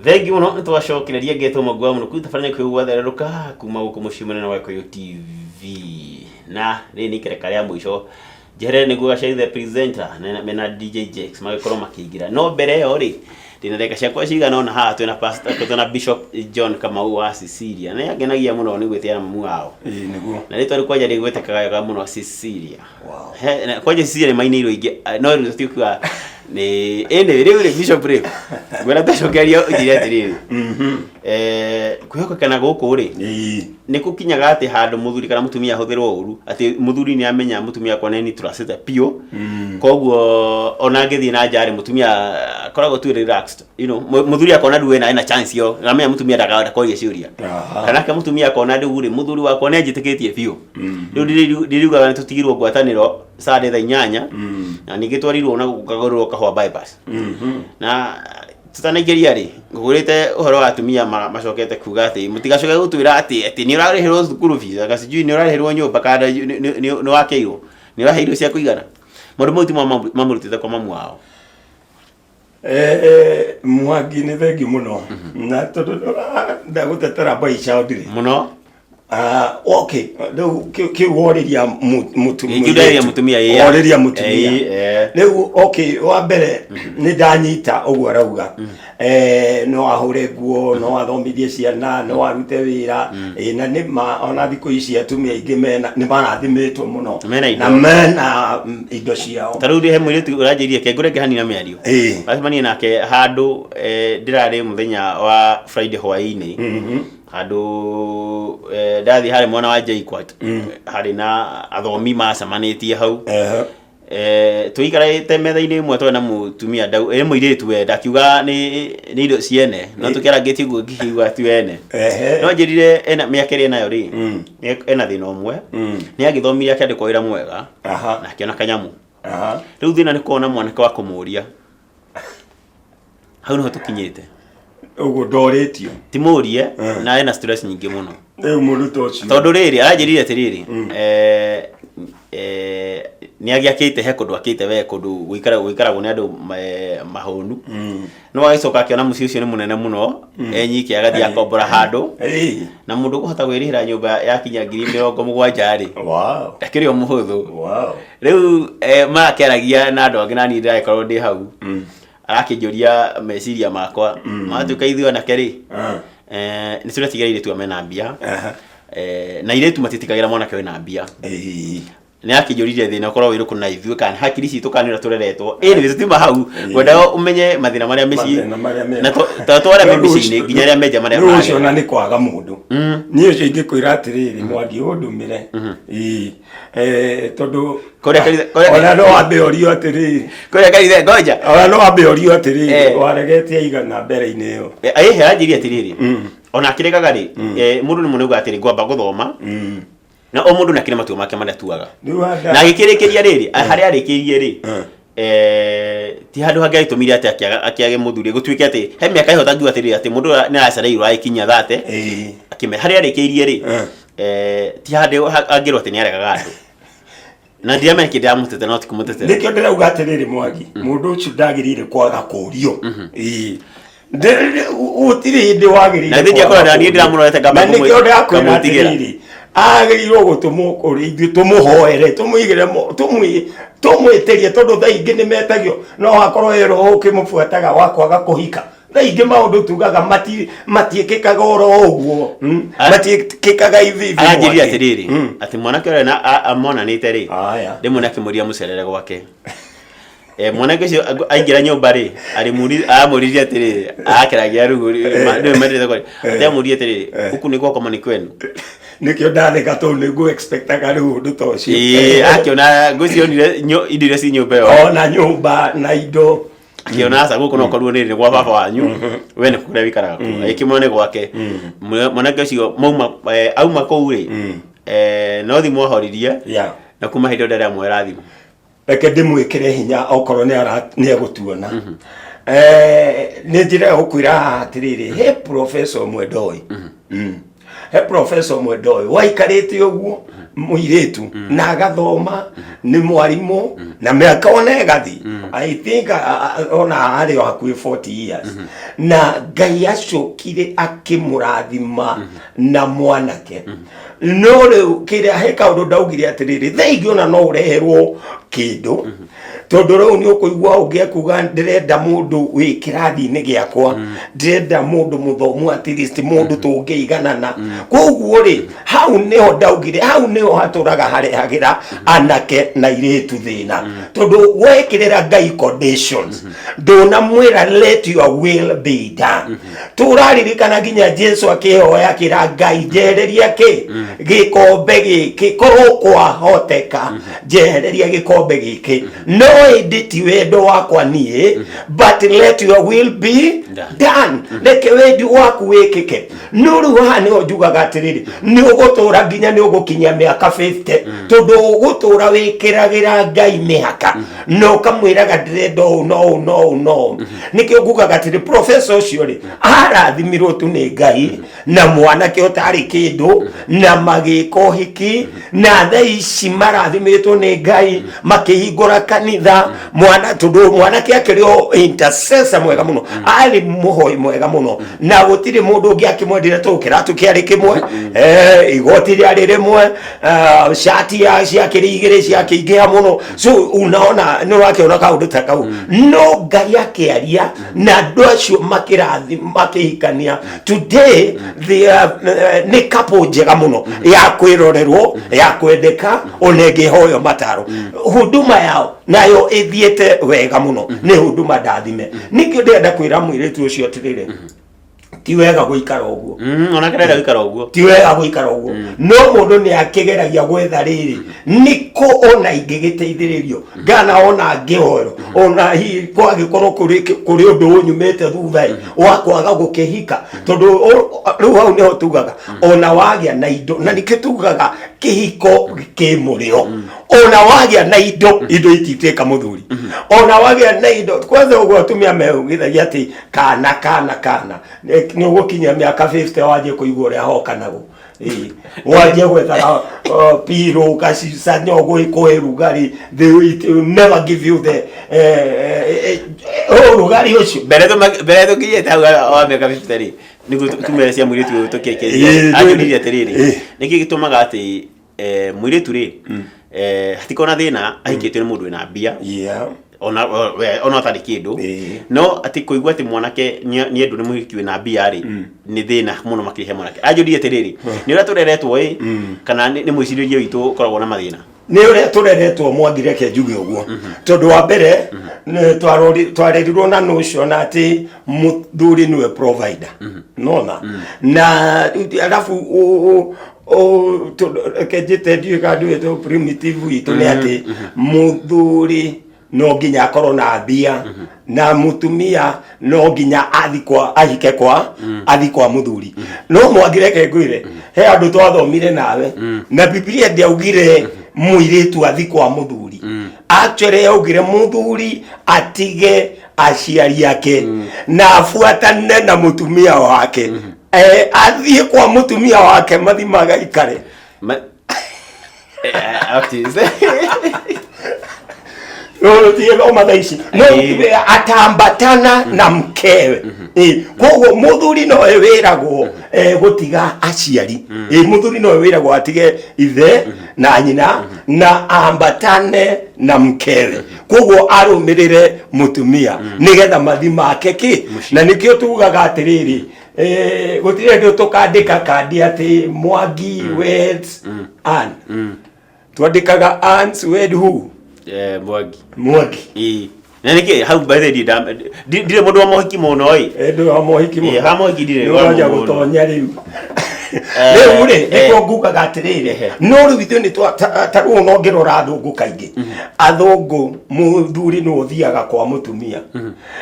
Thengiũ mũno, nĩ twacokereria ngetwo Mwangi wa Mũnũku, tabarĩra nĩ kwĩgwa thererũka kuma gũkũ mũciĩ mũnene wa Gĩkũyũ TV, na rĩrĩ nĩ ikereka rĩa mũico njeherere nĩguo Gaceri the presenter mena DJ Jakes magĩkorwo makĩingĩra. No mbere ĩyo rĩ, ndĩna ndagĩka ciakwa cigana ũna haha, twĩna pastor, twĩna Bishop John Kamau wa Cecilia, na angenagia mũno nĩ gwĩtĩara mamu wao. Ĩĩ nĩguo. Na rĩtwa rĩu kwanja rĩgwetekaga wega mũno, Cecilia. Wow. Kwanja Cecilia nĩ mainĩirwo ingĩ, no rĩu tũtiũkiuga nĩ anyway. Rĩu rĩ, Bishop, rĩ ngwenda tũcokeria ũnjĩre atĩrĩrĩ, kwĩhokekana gũkũ rĩ, nĩ kũkinyaga atĩ handũ mũthuri kana mũtumia ahũthĩrwo ũru, atĩ mũthuri nĩ amenya mũtumia akwa nĩ trusted biũ, koguo ona angĩthiĩ na nja rĩ, mũtumia akoragwo tu relaxed, mũthuri akona rĩu ena chance yo, amenya mũtumia ndakoria ciũria, kana ke mũtumia akona rĩu rĩ, mũthuri wakwa nĩ anjĩtĩkĩtie biũ, rĩu ndiriugaga nĩ tũtigirwo ngwatanĩro Sunday thaa 8, na ningĩ twarirwo na gũkagũrĩrwo kahũa bypass. Na tutanaingĩria rĩ, ngũgũrĩte ũhoro wa atumia macokete kuga atĩ mũtigacoke gũtwĩra atĩ nĩ ũrarĩhĩrwo cukuru fees, anga sijui nĩ ũrarĩhĩrwo nyũmba, kana nĩ wakĩirwo, nĩ ũraheirwo cia kũigana. Maũndũ mau ti mamũrutĩte kwa mamu wao. Mwangi, nĩ thengiũ mũno, na tondũ ndagũtetera boy child rĩ. Mũno. Ah, okay, rĩu kĩu worĩria Kĩu ndĩraria mũtumia, ĩĩ. Worĩria mũtumia. Ĩĩ, eh. Rĩu okay, wa mbere nĩ ndanyita ũguo arauga, no ahũre nguo, no athomithie ciana, no arute wĩra. Na nĩ ma ona thikũ ici atumia aingĩ mena nĩ marathimĩtwo mũno. Mena indo. Na mena indo ciao. Ta rĩu he mũirĩtu ũranjĩrire, kengũre hanini na mĩario. Wacemania nake handũ, ndĩrarĩ mũthenya wa Friday hwaĩ-inĩ, handũ ndathiĩ harĩ mwena wa JKUAT, harĩ na athomi macemanĩtie hau. Tũikarĩte metha-inĩ ĩmwe twarĩ na mũtumia ĩ mũirĩtu, we ndakiuga nĩ indo ciene, no tũkĩarangĩtie ũguo ngĩkĩigua ti wene. No njĩrire ena mĩaka ĩrĩa enayo rĩ, ena thĩna ũmwe. Nĩ agĩthomire, akĩandĩkwo wĩra mwega, na akĩona kanyamũ. Rĩu thĩna nĩ kuona mwanake wa kũmũria. Hau nĩho tũkinyĩte. Ũguo ndorĩtio. Ti mũrie, na ena stress nyingĩ mũno. Rĩu mũndũ ta ũcio, tondũ rĩrĩ aranjĩrire atĩrĩrĩ, nĩ agĩakĩte, he kũndũ akĩte we, kũndũ gũikaragwo nĩ andũ mahũnu, no agĩcoka akĩona mũciĩ ũcio nĩ mũnene mũno, enyike, agathiĩ akombora handũ. Na mũndũ ũkũhota kwĩrĩhĩra nyũmba yakinya 70,000 rĩ, ndakĩrĩ o mũhũthũ. Rĩu marakĩaragia na andũ angĩ, na niĩ ndĩragĩkorwo ndĩ hau, arakĩnjũria meciria makwa matuĩka ithuĩ anake rĩ, nĩ tũretigĩra airĩtu a mena mbia. Na airĩtu matiĩtĩkagĩra mwanake wĩna mbia. Nĩ akĩnjũririe thĩna ũkorwo wĩ ũrĩkũ na ithuĩ, kana hakiri citũ, kana nĩ ũrĩa tũreretwo. Ĩ nĩ tũtiuma hau, ngwendaga ũmenye mathĩna marĩa mĩciĩ Mathĩna marĩa na to twarĩa me mĩciĩ-inĩ, nginya arĩa menja marĩa Rĩu ũcio maragera. ona nĩ kwaga mũndũ. Niĩ ũcio ingĩkwĩra atĩrĩrĩ, Mwangi, ũndũmĩre. Ĩĩ. Tondũ ona no wambe ũrio atĩrĩrĩ, Kũrĩa kanitha ngoja. Ona no wambe ũrio atĩrĩrĩ, waregete aigana mbere-inĩ ĩyo? Ĩ aranjĩria atĩrĩrĩ, ona akĩregaga rĩ, mũndũ nĩ mũnauga atĩrĩ, ngwamba gũthoma, na o mũndũ nĩ akĩrĩ matua make marĩa atuaga. Rĩu wanda Na agĩkĩrĩkĩria rĩrĩ, harĩa arĩkĩirie rĩ, ti handũ hangĩ agĩtũmire atĩ akĩage mũthuri, gũtuĩke atĩ he mĩaka ĩho tangiuga atĩrĩrĩ, atĩ mũndũ ũyũ nĩ aracereirwo agĩkinyia 30. Akĩme harĩa arĩkĩirie rĩ, ti handũ angĩrwo atĩ nĩ aregaga andũ, na ndiramenya kĩndĩ ndĩramũtetera, no ti kũmũtetera. Nĩkĩo ndĩrauga atĩrĩrĩ, Mwangi, mũndũ ũcio ndagĩrĩire kwaga kũrio. Ĩĩ. Gũtirĩ hĩndĩ wagĩrĩire Na ithuĩ ndiakorwo kwaga na niĩ kũrio. ndĩramũrorete ngamba Na nĩkĩo ndĩrakwĩra ngamwĩtigĩra. atĩrĩrĩ, agĩrĩirwo gũtũmwo kũrĩ ithuĩ tũmũhoere, tũmũigĩre tũmwĩtĩrie, tondũ thaa ingĩ nĩ metagio, no akorwo ĩ roho ũkĩmũbuataga wa kwaga kũhika. Thaa ingĩ maũndũ tugaga matiĩkĩkaga oro ũguo, matiĩkĩkaga hivi hivi, Aranjĩrire Mwangi. atĩrĩrĩ, atĩ mwanake ũrĩa amonanĩte rĩ, Aya. rĩmwe nĩ akĩmũria mũcerere gwake. Mwanake ũcio aingĩra nyũmba rĩ, aramũririe atĩrĩrĩ, arakĩragia rĩu nĩwe mendete kwaria, atĩ amũririe atĩrĩrĩ, "Huku nĩ gwakwa ni kwenu?" Nĩkĩo ndatheka, tondũ nĩ ngũ expectaga rĩu ũndũ ta ũcio. Ĩĩ, akĩona ngwĩciria onire indo iria ci nyũmba ĩyo. Ona nyũmba na indo. Akĩona aca, gũkũ no korwo nĩ gwa baba wanyu, we nĩ kũrĩa wĩikaraga kuo, agĩkĩmwona nĩ gwake. Mwanake ũcio mauma, auma kũu rĩ, no thimũ ahoririe, na kuma hĩndĩ ĩyo ndarĩ amuoera thimũ. Reke ndĩmwĩkĩre hinya okorwo nĩ egũtuona. Nĩ njĩra ya gũkwĩra haha atĩrĩrĩ, he professor ũmwe ndoĩ. He professor ũmwe ndoĩ waikarĩte ũguo mũirĩtu na agathoma, nĩ mwarimũ na mĩaka ona ĩgathi, I think ona arĩ o hakuhĩ 40 years, na Ngai acokire akĩmũrathima na mwanake. No rĩu kĩrĩa he kaũndũ ndaugire atĩrĩrĩ, thaa ingĩ ona no ũreherwo kĩndũ, tondũ rĩu nĩ ũkũigua ũngĩ akuga, "Ndĩrenda mũndũ wĩ kĩrathi-inĩ gĩakwa, ndĩrenda mũndũ mũthomu, at least mũndũ tũngĩiganana." Koguo rĩ, hau nĩho ndaugire, hau nĩho hatũraga harehagĩra anake na irĩtu thĩna, tondũ wekĩrĩra Ngai conditions, ndũnamwĩra, "Let your will be done." Tũraririkana nginya Jesu akĩhoya akĩra Ngai, "Njehereria kĩ gĩkombe gĩkĩ, korwo kwahoteka njehereria gĩkombe gĩkĩ, no ĩndĩ ti wendo wakwa niĩ, but let your will be Done." done, reke wendi waku wĩkĩke. No rĩu haha nĩho njugaga atĩrĩrĩ, nĩ ũgũtũra nginya nĩ ũgũkinyia mĩaka 50, tondũ ũgũtũra wĩkĩragĩra Ngai mĩhaka na ũkamwĩraga, "Ndĩrenda ũũ no ũũ no ũũ no ũũ." Nĩkĩo ngugaga atĩrĩ, professor ũcio rĩ, arathimirwo tu nĩ Ngai na mwanake ũtarĩ kĩndũ, na magĩka ũhiki, na thaa ici marathimĩtwo nĩ Ngai makĩhingũra kanitha. Mwana, tondũ mwanake akĩrĩ o intercessor mwega mũno, arĩ mũhoi mwega mũno, na gũtirĩ mũndũ ũngĩ akĩmwendire, tondũ kĩratũ kĩarĩ kĩmwe, igoti rĩarĩ rĩmwe, cati ya ciakĩrĩ igĩrĩ ciakĩingĩha mũno. So unaona, nĩ ũrakĩona kaũndũ ta kau. No Ngai akĩaria na andũ acio makĩrathi makĩhikania. Today they are, nĩ couple njega mũno ya kwĩrorerwo, ya kwendeka, ona ĩngĩhoywo mataro. Huduma yao nayo ĩthiĩte wega mũno, nĩ huduma ndathime. Nĩkĩo ndĩrenda kwĩra mũirĩtu ũcio atĩrĩrĩ, ti wega gũikara ũguo. Onake ndenda gũikara ũguo. Ti wega gũikara ũguo, no mũndũ nĩ akĩgeragia gwetha rĩrĩ nĩkũ ona ingĩgĩteithĩrĩrio, ngana ona ngĩhoerwo, ona hihi kwagĩkorwo kũrĩ ũndũ ũnyumĩte thutha ĩ, wa kwaga gũkĩhika, tondũ rĩu hau nĩho tugaga ona wagĩa na indo, na nĩkĩo tugaga kĩhiko kĩ mũrĩo. Ona wagĩa na indo, indo itituĩka mũthuri. Ona wagĩa na indo, kwanza ũguo atumia meugithagia atĩ kana kana kana nĩ ũgũkinyia mĩaka 50 wanjie kũigua ũrĩa hokanagwo. Ĩĩ, wanjie gwethaga piro ũgacicanya ũgwĩkũhe rugarĩ. They will, it will never give you the ũrugarĩ ũcio. Mbere tũkinyĩte hau wa mĩaka 50 rĩ, nĩguo tumere cia mũirĩtu ũyũ tũkĩkĩria. Anjũririe atĩrĩrĩ, nĩkĩ gĩtũmaga atĩ mũirĩtu rĩ, hatikorwo na thĩna ahikĩtio nĩ mũndũ wĩna mbia, ona ona ũtarĩ kĩndũ, no atĩ kũigua atĩ mwanake nĩ endwo nĩ mũhiki wĩna mbia rĩ, nĩ thĩna mũno makĩria he mwanake. Anjũririe atĩrĩrĩ, nĩ ũrĩa tũreretwo ĩ, kana nĩ mwĩcirĩrie witũ ũkoragwo na mathĩna? Nĩ ũrĩa tũreretwo, Mwangi, reke njuge ũguo, tondũ wa mbere nĩ twarerirwo na notion atĩ mũthuri nĩwe provider, nona na arabu tondũ reke njĩte, ndiũĩ kana ndiũĩ, tũ primitive witũ nĩ atĩ mũthuri no nginya akorwo na mbia, na mũtumia no nginya athi kwa ahike kwa athi kwa mũthuri. No Mwangi, reke ngwĩre, he andũ twathomire nawe, na Bibilia ndĩaugire mũirĩtu athi kwa mũthuri. Actually yaugire mũthuri atige aciari ake na abuatane na mũtumia wake, athiĩ kwa mũtumia wake mathi magaikare. Okay. Thoma thaa ici no atambatana na mkewe. Koguo mũthuri nowe wĩragwo gũtiga aciari. Mũthuri nowe wĩragwo atige ithe na nyina na ambatane na mkewe, koguo arũmĩrĩre mũtumia nĩgetha mathi make kĩ. Na nĩkĩo tugaga atĩrĩrĩ, gũtirĩ hĩndĩ tũkandĩka kandi atĩ "Mwangi weds Ann". Twandĩkaga "Ann's wed who?" Mwangi. Mwangi. Ĩĩ. Na nĩkĩ hau, by the way, ndirĩ mũndũ wa mohiki mũno ĩ. Ndũ wa mohiki mũno. Ĩĩ, ha mohiki ndirĩ Nĩ wa ũranja mũno. gũtonya rĩu. Rĩu rĩ, nĩkuo ngugaga atĩrĩrĩ, no rĩu ithuĩ nĩ ta rĩu ona ũngĩrora athũngũ kaingĩ, athũngũ mũthuri nĩ ũthiaga kwa mũtumia,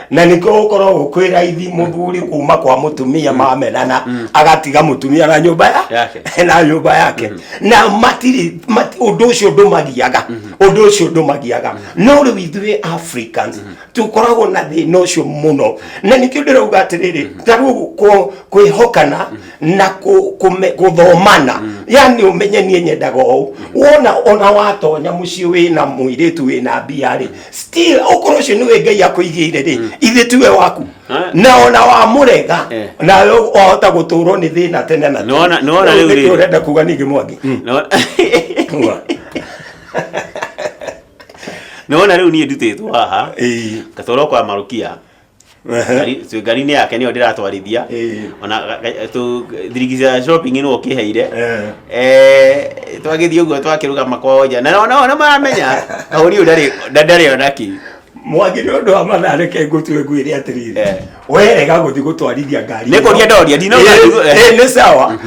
na nĩkĩo gũkoragwo kwĩ raithi mũthuri kuma kwa mũtumia mamenana, agatiga mũtumia na nyũmba ya Yake. na nyũmba yake, na matirĩ ũndũ ũcio ndũmagiaga, ũndũ ũcio ndũmagiaga. No rĩu ithuĩ Africans tũkoragwo na thĩna ũcio mũno, na nĩkĩo ndĩrauga atĩrĩrĩ, ta rĩu kwĩhokana na Gũthomana, yani ũmenye niĩ nyendaga ũũ. Wona ona watonya mũciĩ wĩna mũirĩtu wĩna mbia rĩ, still okorwo ũcio nĩwe Ngai akũigĩire rĩ, ithe tiwe waku. Na ona wamũrega, nawe wahota gũtũrwo nĩ thĩna tene na tene. Nĩwona rĩu Nĩkĩo rĩrĩ. Ũrenda kuga ningĩ, Mwangi? Nĩwona rĩu niĩ ndutĩtwo haha, ngatwarwo kwa Marukia. Twĩ ngari-inĩ yake, nĩyo ndĩratwarithia. Ona thirigi cia shopping nĩwe ũkĩheire. Twagĩthiĩ ũguo, twakĩrũgama kwao nja, na ona maramenya kahũri ũyũ ndarĩ ona kĩ. Mwangi, nĩ ũndũ wa mathaa, reke ngũtue ngwĩre atĩrĩrĩ, werega gũthiĩ gũtwarithia ngari. Nĩ kũria ndoria, ndinauga. Nĩ sawa.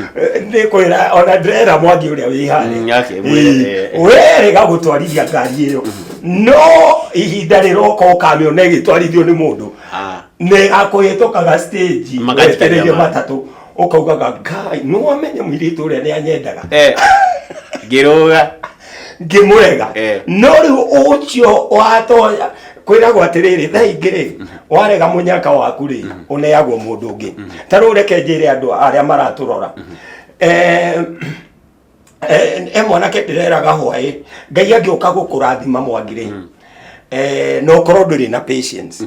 Nĩ kwĩra ona ndĩrera Mwangi ũrĩa wĩ harĩa. Okay, mwĩre, Werega gũtwarithia ngari ĩyo, no ihinda rĩroka ũkamĩona ĩgĩtwarithio nĩ mũndũ. Nĩ akũhĩtũkaga stage. Magajikaria wetereire ma. matatũ, ũkaugaga, "Ngai, nĩ wamenye mũirĩtu ũrĩa nĩ anyendaga." Ngĩrũga. Ngĩmũrega. No rĩu ũcio watonya kwĩragwo atĩrĩrĩ, thaa ingĩ rĩ, warega mũnyaka waku rĩ, ũneagwo mũndũ ũngĩ. Ta rĩu reke njĩre andũ arĩa maratũrora, mwanake ndĩreraga hwaĩ, Ngai angĩũka gũkũrathima, Mwangi rĩ, na ũkorwo ndũrĩ na patience,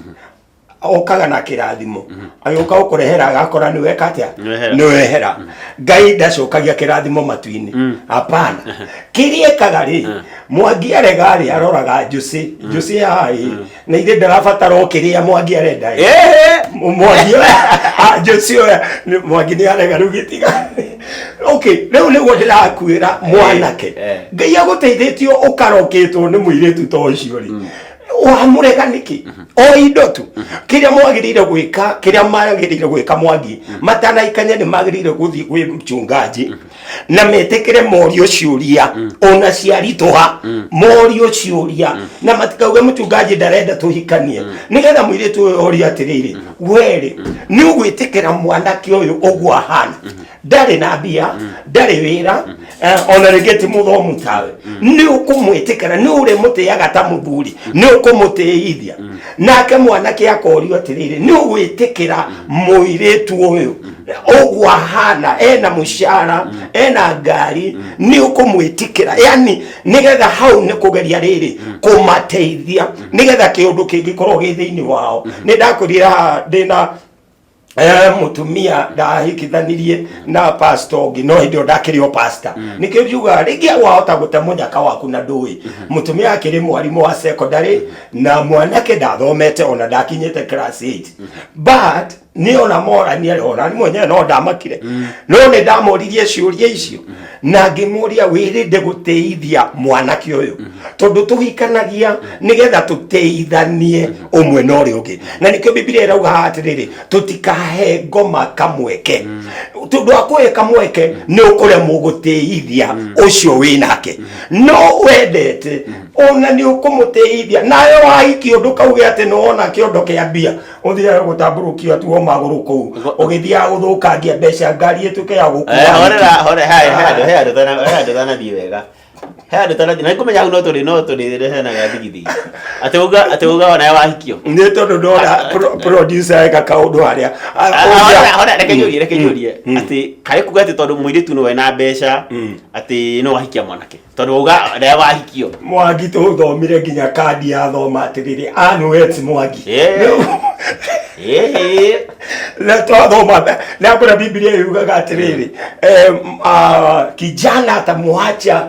okaga na kĩrathimo, agĩũka gũkũrehera agakora nĩ weka atĩa? Nĩwehera. Nĩ wehera. Ngai ndacokagia kĩrathimo matu-inĩ, hapana. Kĩrĩa ekaga rĩ, Mwangi arega rĩ, aroraga njũcĩ, njũcĩ haha ĩ, na ithe ndarabatara o kĩrĩa Mwangi arenda ĩ. Mwangi oya, njũcĩ oya, Mwangi nĩ arega rĩu gĩtiga. Okay, rĩu nĩguo ndĩrakwĩra mwanake, Ngai agũteithĩtie ũkarokĩtwo nĩ mũirĩtu ta ũcio rĩ, wamũrega nĩkĩ? O indo tu. Kĩrĩa mwagĩrĩire gwĩka, kĩrĩa magĩrĩire gwĩka, Mwangi, matanaikania, nĩ magĩrĩire gũthiĩ kwĩ mchungaji na metĩkĩre morio ciũria, ona ciaritũha morio ciũria, na matikauge mchungaji ndarenda tũhikanie. Nĩgetha mũirĩtu ũyũ orio atĩrĩrĩ, werĩ nĩ ũgwĩtĩkĩra mwanake ũyũ ũguo ahana, ndarĩ na mbia, ndarĩ wĩra, ona rĩngĩ ti mũthomu tawe, nĩ ũkũmwĩtĩkĩra? Nĩ ũrĩmũtĩaga ta mũthuri? Nĩ ũkũmũtĩithia? Nake mwanake akorio atĩrĩrĩ, nĩ ũgwĩtĩkĩra mũirĩtu ũyũ ũguo ahana, ena mũcara, ena ngari, nĩ ũkũmwĩtĩkĩra? Yani nĩgetha hau nĩ kũgeria rĩrĩ kũmateithia, nĩgetha kĩũndũ kĩngĩkorwo gĩ thĩinĩ wao. Nĩ ndakwĩrire haha ndĩna mũtumia ndahikithanirie na pastor ũngĩ, no hĩndĩ ĩyo ndakĩrĩ o pastor. Nĩkĩo njugaga rĩngĩ wahota gũte mũnyaka waku na ndũĩ. Mũtumia akĩrĩ mwarimũ wa secondary na mwanake ndathomete, ona ndakinyĩte class 8, but nĩ ona morania, ona ni mwenyewe no ndamakire, no nĩ ndamoririe ciũria icio na ngĩmũria, wĩrĩnde gũtĩithia mwanake ũyũ? Tondũ tũhikanagia nĩgetha tũteithanie ũmwe na ũrĩa ũngĩ, na nĩkĩo Bibilia ĩrauga haha atĩrĩrĩ, tũtikahe ngoma kamweke, tondũ akũhe kamweke nĩ ũkũremwo gũtĩithia ũcio wĩ nake. No wendete ona nĩ ũkũmũtĩithia, nawe wahikio ndũkauge atĩ nĩ wona kĩondo kĩa mbia ũthiaga gũtambũrũkio atuo magũrũ kũu, ũgĩthiaga gũthũkangia mbeca, ngari ĩtuĩke ya gũkua. Horera, horera, he handũ he handũ tanathiĩ wega, he handũ tanathiĩ na nĩngũmenya hau, no tũrĩ heanaga thigithigi atĩ uga onawe wahikio. Nĩ tondũ ndona producer eka kaũndũ harĩa. Horera, horera, reke njũrie atĩ karĩ kuga atĩ tondũ mũirĩtu nĩwe na mbeca, atĩ no wahikia mwanake tondũ uga nawe wahikio. Mwangi, tũthomire nginya kandi ya thoma atĩrĩrĩ, anuet, Mwangi. Na twathoma na Biblia yugaga atĩrĩrĩ, kijana atamwacha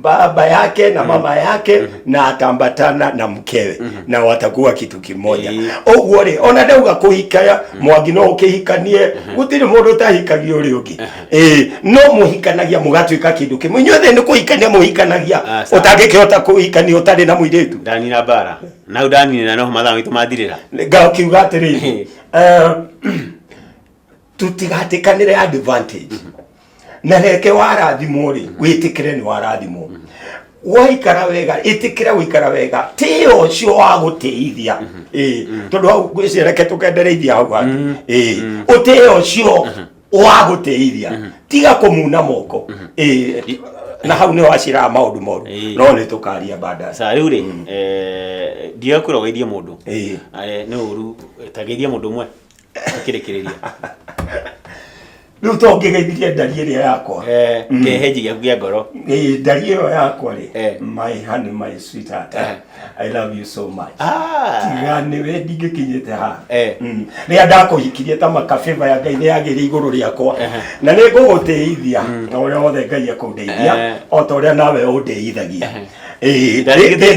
baba yake na mama yake na atambatana na mkewe na watakuwa kitu kimoja. Ũguo rĩ, ona ndauga kũhikaya, Mwangi, no ũkĩhikanie, gũtirĩ mũndũ ũtahikagia ũrĩa ũngĩ. Ĩĩ, no mũhikanagia mũgatuĩka kĩndũ kĩmwe. Inyuothe nĩ kũhikania mũhikanagia. Ah, sawa. Ũtangĩkĩhota kũhikania ũtarĩ na mũirĩtu. Ndanina mbara na hau ndanina, no mathaa maitũ mathirĩra. Ngakiuga atĩrĩrĩ, tũtigatĩkanĩre advantage, na reke warathimwo rĩ, wĩtĩkĩre nĩ warathimwo. Waikara wega, ĩtĩkĩra gũikara wega, tĩo ũcio wa gũtĩithia. Ĩĩ, tondũ hau ngwĩciria reke tũkendereithia hau hangĩ. Ĩĩ, ũtĩo ũcio wa gũtĩithia, tiga kũmuna moko. Ĩĩ, na hau nĩ waciraga maũndũ moru. No nĩ tũkaria baadaye. Sa rĩu rĩ, ndiga kwĩra ũgeithie mũndũ. Nĩ ũru, tageithia mũndũ ũmwe tũkĩrĩkĩrĩria. Rĩu to ngĩgeithirie ndari ĩrĩa yakwa. Kĩheji gĩaku kĩa ngoro. Ĩĩ, ndari ĩyo yakwa rĩ, my honey, my sweetheart, I love you so much. Tiga nĩwe ndingĩkinyĩte haha. Rĩrĩa ndakũhikirie ta makabĩba ya Ngai nĩ yagĩrĩ igũrũ rĩakwa, na nĩ ngũgũtĩithia na ũrĩa wothe Ngai ekũndeithia, o ta ũrĩa nawe ũndeithagia. Ĩĩ,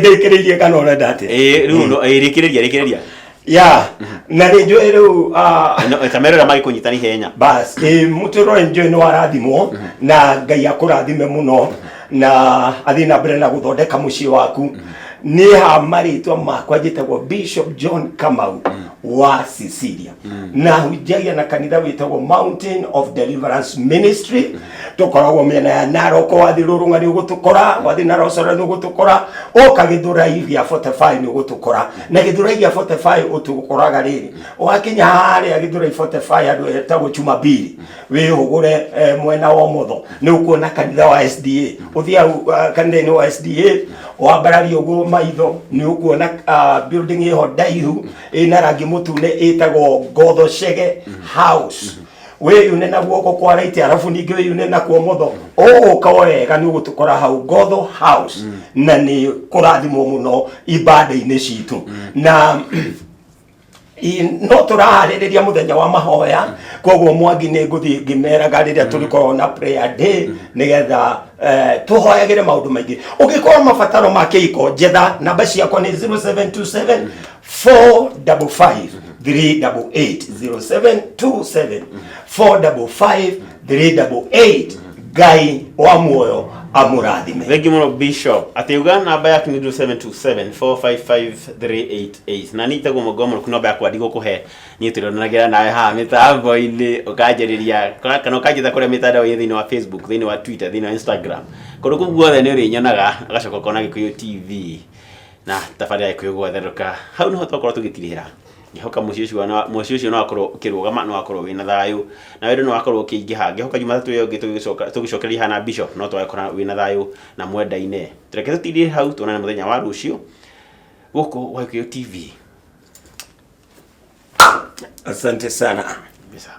ndĩkĩrĩirie kana ũrenda atĩa? Ĩĩ, rĩu ĩĩ, rĩkĩrĩria, rĩkĩrĩria. Ya, na nĩ njũĩ rĩu Ta merora magĩkũnyita nĩ ihenya. Bas, ĩ mũtũrore, njũĩ nĩ warathimwo na Ngai akũrathime mũno na athiĩ na mbere na gũthondeka mũciĩ waku. Niĩ ha marĩtwa makwa njĩtagwo Bishop John Kamau wa Cecilia, na hunjagia na kanitha wĩtagwo Mountain of Deliverance Ministry. Tũkoragwo mĩena ya Narok. Wathiĩ Rũrũng'a nĩ ũgũtũkora, wathiĩ Narosora nĩ ũgũtũkora, ũka Gĩthũrai gĩa 45 nĩ ũgũtũkora. Na Gĩthũrai gĩa 45 ũtũkoraga rĩrĩ, wakinya harĩa Gĩthũrai 45 handũ hetagwo Jumapili, wĩhũgũre mwena wa ũmotho, nĩ ũkuona kanitha wa SDA. Ũthiĩ hau kanitha-inĩ wa SDA, wambararie ũguo maitho, nĩ ũkuona building ĩho ndaihu ĩna rangi mũtune ĩtagwo Ngotho Chege House. Wĩyune na guoko kwa right, arabu ningĩ wĩyune na kwa ũmotho, ũgũka o wega nĩ ũgũtũkora hau Ngotho House. Na nĩ kũrathimwo mũno ibanda-inĩ citũ, na no tũraharĩrĩria mũthenya wa mahoya. Koguo Mwangi, nĩ ngũthiĩ ngĩmeraga rĩrĩa tũrĩkorwo na prayer day, nĩgetha tũhoyagĩre maũndũ maingĩ. Ũngĩkorwo mabataro ma kĩhiko, njetha. Namba ciakwa nĩ 0727 455 388, 0727 455 388. Ngai wa muoyo amũrathime. Thengi mũno, Bishop. Atĩ uga namba yaku nĩ 0727 455 388, na niĩ njĩtagwo Mũgo Mũrũku. Namba yakwa ndigũkũhe niĩ, tũrĩonanagĩra nawe haha mĩtambo-inĩ, ũkanjarĩria kana ũkanjĩta kũrĩa mĩtandao-inĩ, thĩinĩ wa Facebook, thĩinĩ wa Twitter, thĩinĩ wa Instagram, kũndũ kũu guothe nĩ ũrĩnyonaga. Ũgacoka ũkona Gĩkũyũ TV na tabarĩra ya Gĩkũyũ gwatherũka. Hau nĩho twakorwo tũgĩtirihĩra. Ngĩhoka mũciĩ ũcio no wakorwo ũkĩrũgama, no wakorwo wĩna thayũ na wendo, no wakorwo ũkĩingĩha. Ngĩhoka Jumatatũ ĩyo ĩngĩ tũgĩcoka tũgĩcokereria haha na Bishop, no twagĩkora wĩna thayũ na mwendaine. Reke tũtirĩre hau, tuonane mũthenya wa rũciũ gũkũ gwa Gĩkũyũ TV. Asante sana. Kabisa.